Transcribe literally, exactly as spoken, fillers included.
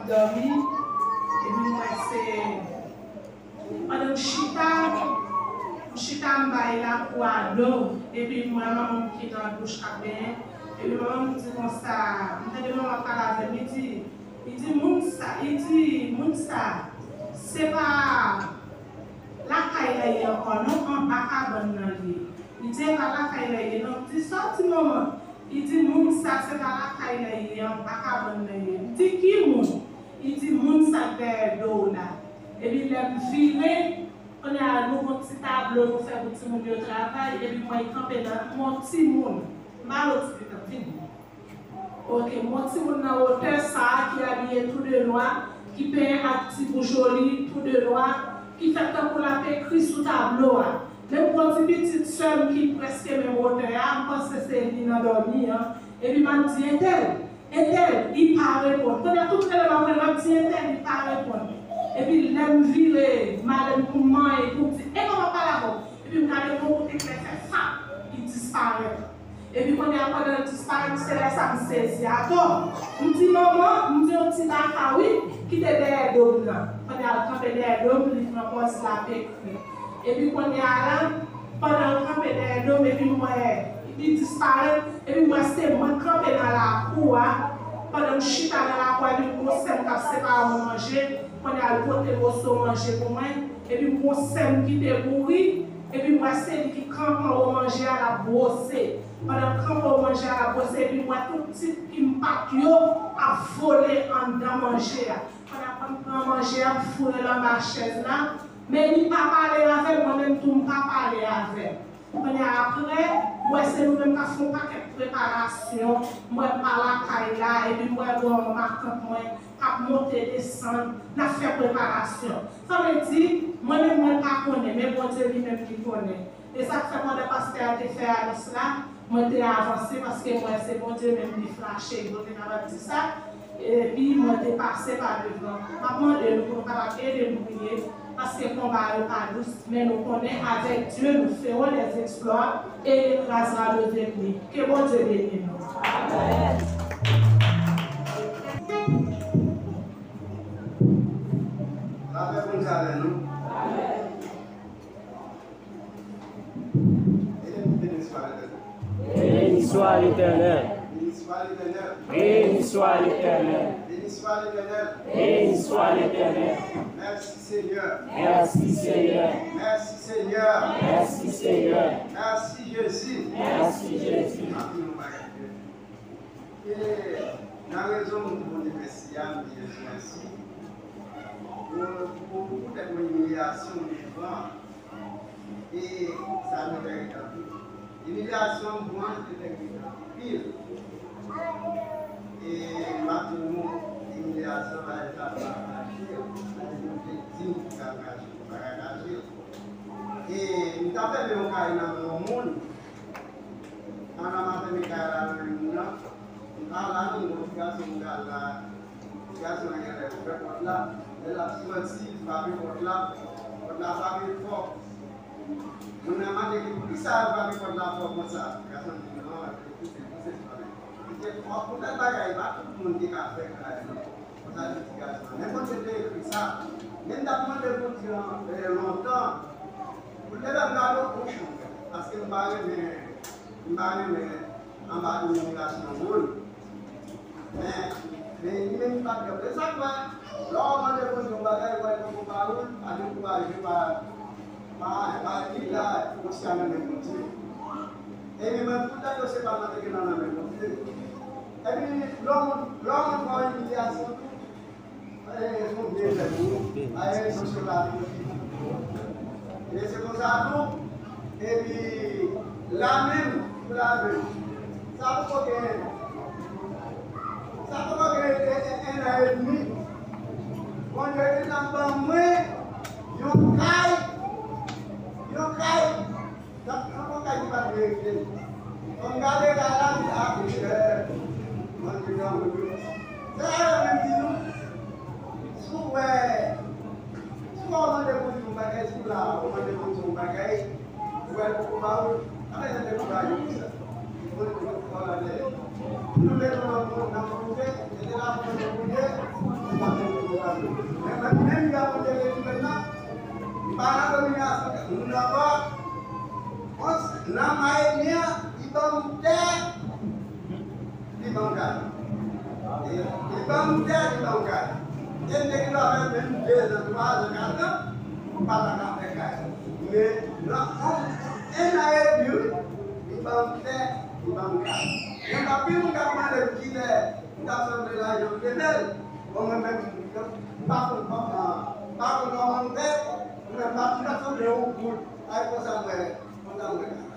Dòmi, epi m wè se pandan m chita, m chita m bay lakou a dlo, epi m wè manman m ki nan douch k ap benyen, epi manman m di konsa, m tande manman ap pale avè m, li di, li di moun sa, li di moun sa, se pa lakay la ye ankò non, anba kabann nan li ye. Li di e pa lakay la ye non. M di sa w di manman? Li di moun sa se pa lakay la ye, anba kabann nan ye. M di ki moun? Li di moun sa k dèyè do w la. Epi lè m vire, kounye a nou gon ti tablo nou fè pou timoun yo travay, epi m wè l kanpe nan yon timoun. M ba l yon ti pitit, vini. Ok, m wè timoun nan wotè sa a ki abiye tou de nwa, ki penyen ak ti bouch oli tou de nwa, ki fèt tankou l ap ekri sou tablo a. Men m wè yon ti pitit sè m ki prèske menm wotè a, m panse se li nan dòmi an. Epi m ap di, entèl, entèl, li pa reponn. Kounye a tout lè m ap rele, m ap di, entèl, li pa reponn. Epi lè m vire, m ale pou m manyen, pou m di, e kòman pale avè w? Epi m gade yon kout eklè fè fap, li disparèt. Epi kounye a pandan l disparèt, se lè sa m sezi atò. M di manman, m di yon ti baka wi, ki te dèyè do m nan. Kounye a l kanpe dèyè do m, li pran pòz l ap ekri. Epi kounye a la, pandan l kanpe dèyè do m, epi m wè li disparèt, epi m wè se mwen k kanpe nan lakou a. Pandan m chita nan lakou a, epi m gon sè m k ap separe yon manje. Kounye a l pote moso manje pou mwen, epi m gon sè m ki te mouri, epi m wè se li ki kanpe anwo manje a, l ap bwose. Pandan l kanpe anwo manje a, l ap bwose, epi m wè tout tit ki m pa t yo ap vole anndan manje a. Pandan m pran manje a, m foure l anba chèz la, men li pa pale avè m, mwen menm tou m pa pale avè l. Kounye a apre, m wè se nou menm k ap fè yon pakèt preparasyon, m wè m pa lakay la, epi m wè bò matant mwen k ap monte desann, n ap fè preparasyon. Sa vle di, mwen menm mwen pa konnen, men Bondye li menm li konnen. E sa k fè pandan pastè a te fè anons la, mwen te avanse paske m wè se Bondye menm li flache, yo te kapab di sa. Epi mwen te pase pa devan. M ap mande nou pou nou kapab ede m priye, paske konba yo pa dous, men nou konnen avec Dieu nous ferons des exploits et il écrasera nos ennemis. Ke Bondye beni nou. Amèn. Lapè Bondye avè nou. Amèn. Béni soit l'Éternel. Béni soit l'Éternel. Béni soit l'Éternel. Béni soit l'Éternel. Béni soit l'Éternel. Béni soit l'Éternel. Merci Seigneur. Merci Seigneur. Merci Seigneur. Merci Seigneur. Merci Jésus. Merci Jésus. Anpil nou bagay. E nan rezon m di Bondye mèsi a, m di Jezi mèsi pou, pou, poutèt yon imilyasyon m te pran. E sa mwen te regrete anpil. Imilyasyon m pran, mwen te regrete anpil. E m ap di nou, imilyasyon pa, pa, pa kache, sa se yon viktim ki ka kache, pa ka kache. E m t ap fèmen yon kay nan men yon moun. Pandan m ap fèmen kay la nan men moun nan, m pa la non, gon ti gason m pral la. Ti gason an genlè ouvè pòt la, lè l ap sòti, l frape pòt la, pòt la frape fò. Moun nan mande li poukisa l frape pòt la fò konsa. Gason an di non, li pouse, pouse, frape. Li te fò pou fè bagay, pa tout moun ki ka fè kay non. Konsa li di gason an. Men Bondye te ekri sa. Men m t ap mande Bondye an, eh, lontan, pou l te fè m gade yon bouch ouvè. Paske m pa renmen, m pa renmen anba imilyasyon moun. Men, men li menm li pa t gen. E sa k fè, lè w mande Bondye yon bagay, ou wè li poko ba ou l, pa dekouraje, pa, pa, pa li la, dosye a nan men Bondye. E li menm, poutèt dosye pa l nan te gen nan men Bondye. Epi, lè w, lè w fè imilyasyon tou, e, se yon byen fèt tou. Aye, dosye pa li. E se konsa tou, epi la menm, pou la menm. Sa poko gen, sa poko gen en, en, en an edmi. Bondye te nan ban mwen yon kay, yon kay, nan, nan yon kay ki pa t merite. Lè m gade kay la, m di, a, monchè, Bondye nan mwen. Se sa yo menm di nou, si w wè, si w wè w mande Bondye yon bagay, si w la, w mande Bondye yon bagay, ou wè l poko ba ou l, pa bezwen dekouraje pou sa. Bondye poko ba w la dèyè. Nou mete w nan, nan Bondye, mete lafwa w nan Bondye, ou p ap Men mwen menm, jan mwen te retounen nan, m pa nan dominasyon moun ankò. Nan Mayeni an, li ban m tè, li ban m kay. Li ban m tè, li ban m kay. E m te gen dwa fè menm de zan, twa zan, kat zan, m pa ta ka fè kay. Men nan yon, en an epi, wi, li ban m tè, li ban m kay. Gen anpil moun k ap mande m kilè m t ap sanble lajan m te bèl. Bon, mwen menm, m pa konn kòman, m pa konn kòman m fè, mwen pa, m t ap sanble yon goud. Ay, konsa mwen, konsa mwen.